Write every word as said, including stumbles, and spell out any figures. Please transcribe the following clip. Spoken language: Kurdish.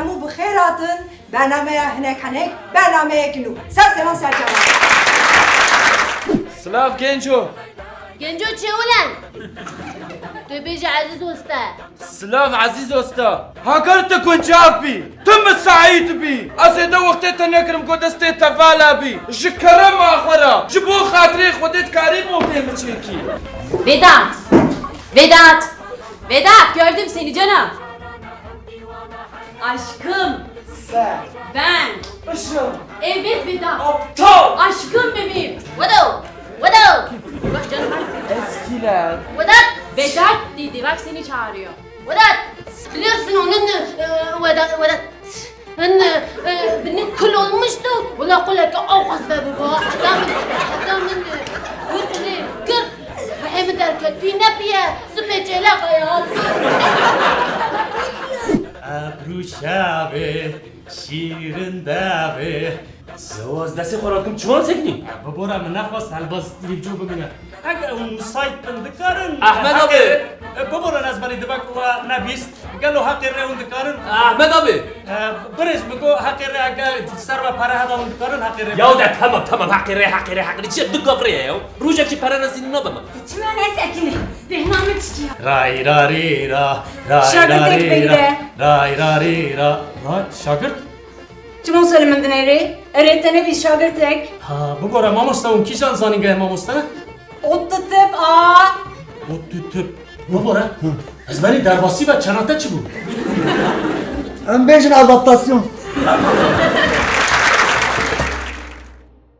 Hûn bi xêr hatin bernameya Hinek Henek, bernameyek nû. Ser seran ser çavan. Silav genco. Genco çi ulen? Tu bêje Ezîz Usta. Silav Ezîz Usta. Heger tu guncav bî, tu misaîd bî, ez êde wextê te nekirim ku destê te vala bî. Ji kerema xwe re, ji bo xatirê Xwedê dikarî motê min çêkî. Vedat! Vedat! Vedat! Gördüm seni canım. Aşkım. Sen. Ben. Işıl. Evet Vedat. Aptal. Aşkım bebeğim. Vedat. Vedat. Bak canım. Eskiler. Vedat. Vedat dedi, bak seni çağırıyor. Vedat. Biliyorsun onun, e, Vedat, Vedat. Hani, e, beni kül olmuştu. Valla kulak o gazda baba. Adamın, adamın, e, kırk, kırk. Hem derket bir ne piye. Süpecele kaya. Ebru şavê, şîrin devê. Sewaz destê xwe rakim çiwan seknî? Bibore min nexwest helbaz lîvco bimîne. Heke hûn misaît bin dikarin. Ahmed abi. Heqê rê, e, bibore ez belî dibe ku we nebîst. Gelo heqê rê hûn dikarin? Ahmed abi. E, birêz min got heqê rê heke ser we pere hebe hûn dikarin heqê rê. Yaw de tamam tamam heqê rê heqê rê heqê rê çi du gav rê ye yaw. Rojek jî pere nezîn nabe min. Çima nesekine? Bêhna min çikiya. Ray ra rê ra, ray ra Şagirtek rê ra, beyde. Ray ra rê ra. Ray, şagirt? Çima wisa li min dinêrî? Erê, te nebî şagirtek. Ha, bibore mamoste, hûn kîjan zanîngehê mamoste? Ot tu tip a. Ot tu tip. Bibore, ez berî derbasî ve, çena te çi bû? Em bêjin adaptasyon.